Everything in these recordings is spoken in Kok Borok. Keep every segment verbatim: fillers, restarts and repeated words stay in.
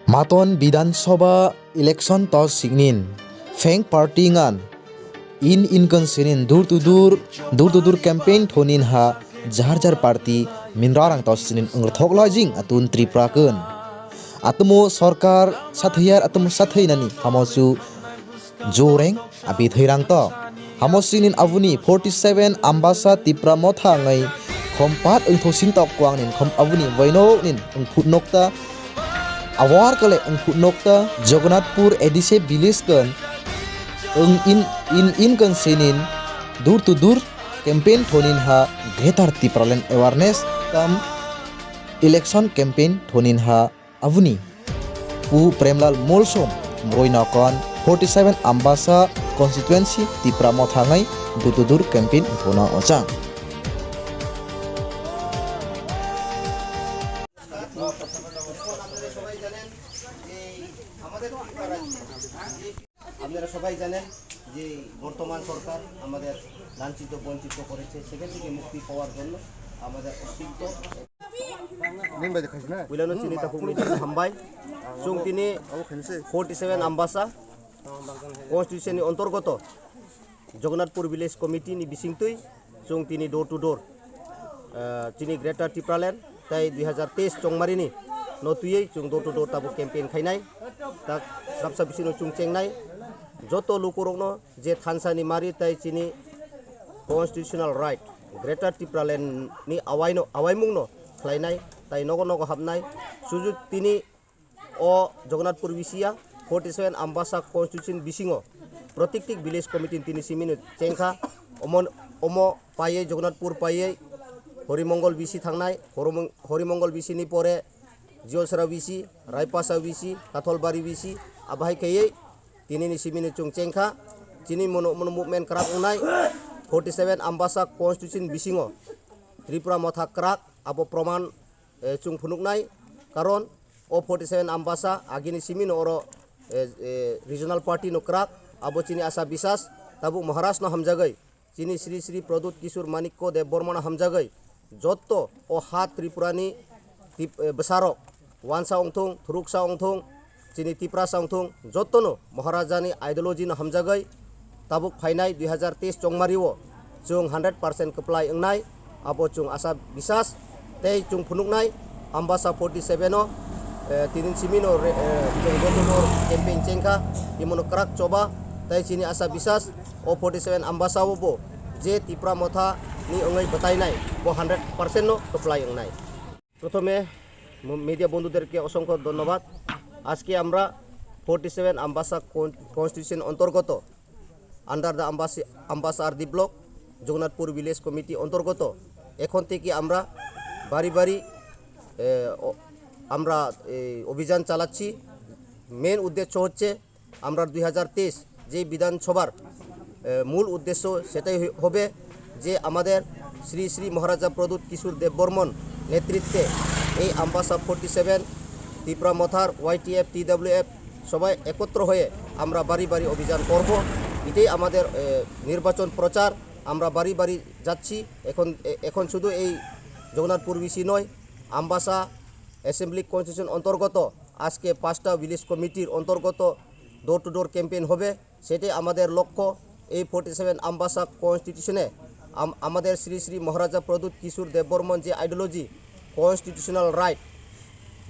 Maton Bidhan Sabha election to sinin, feng party ngan, in in kan sinin, door to door, door to door campaign thonin ha, jar jar party minrarang to sinin, ongthok lajing atun Tripura kun. Atumo sorkar sathayar atum sathaynani hamosu joreng abi thwirang to. Hamo sinin aboni forty seven Ambasa Tipra Motha ngai khompat wngthosin tok kwang nin khom aboni boino nin wngphut nokta. Awar kale wngphut nokta Jagannathpur A D C village kan wng in, in, in kan sinin door to door campaign thonin ha Greater Tipraland awareness kam election campaign thonin ha. Aboni Pu Premlal Molsom, Mroi Nokon, forty seven Ambasa constituency, Tipra Motha ngai door to door campaign wngthona ochang. আপনারা সবাই জানেন যে বর্তমান সরকার আমাদের লাঞ্ছিত বঞ্চিত করেছে, সেখান থেকে মুক্তি পাওয়ার জন্য আমাদের অস্তিত্ব. Puilano chini takhuk meeting hambai. Chwng tini forty seven Ambasa constituency ni ontorgoto Jagannathpur Village Committee ni bisingtwi chwng tini door to door, ah, chini Greater Tipraland tai dui hazar teis chongmarini no twiwi chwng door to door tabuk campaign khainai. Tak swrapsa bisingno chwng chengnai joto lukurokno je thansa ni mari tai chini constitutional right Greater Tipraland ni awaino, awaimungno khlainai tai nogo nogo hapnai. Suju tini o Jagannathpur bisiya forty seven Ambasa constituency bisingo protiktik village committee tini simino chengkha. Omo, omo paiye Jagannathpur paiye Horimongol bisi thangnai, Horimong-, Horimongol bisini pore Jiosra bisi, Raipasa bisi, Katholbari bisi, abahai khaiye tinini simino chwng chengkha. Chini mono, mono movement kwrak wngnai forty seven Ambasa constituency bisingo Tripura Motha kwrak abo proman eh, chwng phunuknai, karon o forty seven Ambasa agini simino oro, eh, eh, regional party no kwrak, abo chini asa bisas, tabuk Maharaj no hamjagwi, chini Sri Sri Pradyut Kishore Manikya Debbarma no hamjagwi, jotto o ha Tripura ni tip-, eh, bwsarok, wansa ongthung, thuruksa ongthung, chini Tiprasa ongthung, jottono Maharajani ideology no hamjagwi tabuk phainai dui hazar teis chongmario chwng hundred percent kwplai wngnai, abo chwng asa bisas tei chwng phunuknai. Ambasa forty seven o, eh, tinin simino re-, eh, chwng door to door campaign chengkha, timono kwrak choba tei chini asa bisas o forty seven Ambasa o bo je Tipra Motha ni wngwi bwtainai bo hundred percent no kwplai wngnai. প্রথমে ম-, মিডিয়া বন্ধুদেরকে অসংখ্য ধন্যবাদ। আজকে আমরা forty seven Ambassa কন-, কনস্টিটিউশন অন্তর্গত, under the আম্বাসি-, Ambassa RD block, Jagannathpur village committee অন্তর্গত, এখন থেকে আমরা বাড়ি বাড়ি, এ, অ-, আমরা এই অভিযান চালাচ্ছি। মেন উদ্দেশ্য হচ্ছে আমরা দুই হাজার তেইশ যে বিধানসভার, এ, মূল উদ্দেশ্য সেটাই হই-, হবে যে আমাদের শ্রী শ্রী মহারাজা প্রদ্যুৎ কিশোর দেববর্মন নেতৃত্বে এই আম্বাসা ফর্টি সেভেন, তিপ্রা মথার, ওয়াইটিএফ, টিডাব্লিউএফ সবাই একত্র হয়ে আমরা বাড়ি বাড়ি অভিযান করব। এটাই আমাদের, এ, নির্বাচন প্রচার। আমরা বাড়ি বাড়ি যাচ্ছি। এখন, এ-, এখন শুধু এই জগন্নাথপুর ভিসি নয়, আম্বাসা অ্যাসেম্বলি কনস্টিটিউশন অন্তর্গত আজকে পাঁচটা ভিলেজ কমিটির অন্তর্গত ডোর টু ডোর ক্যাম্পেইন হবে। সেটাই আমাদের লক্ষ্য। এই ফর্টি সেভেন আম্বাসা কনস্টিটিউশনে আম-, আমাদের শ্রী শ্রী মহারাজা প্রদ্যুৎ কিশোর দেববর্মন যে আইডিওলজি, কনস্টিটিউশনাল রাইট,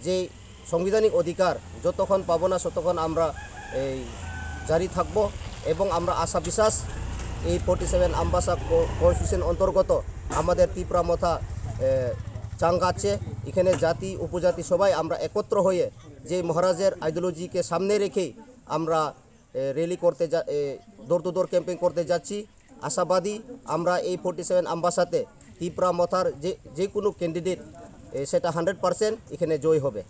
যে সাংবিধানিক অধিকার যতক্ষণ পাবো না ততক্ষণ আমরা এই জারি থাকবো। এবং আমরা আশা বিশ্বাস এই ফর্টি সেভেন আম্বাসা ক-, কনস্টিটিউশন অন্তর্গত আমাদের তিপ্রা মথা, এ, চাঙ্গা আছে, এখানে জাতি উপজাতি সবাই আমরা একত্র হয়ে যে মহারাজের আইডিওলজিকে সামনে রেখেই আমরা, এ, র্যালি করতে যা-, এ, ডোর টু ডোর ক্যাম্পেইন করতে যাচ্ছি। আশাবাদী আমরা এই ফর্টি সেভেন আম্বাসাতে তিপ্রা মথার যে, যে কোনো ক্যান্ডিডেট, এ, সেটা হান্ড্রেড পার্সেন্ট এখানে জয় হবে।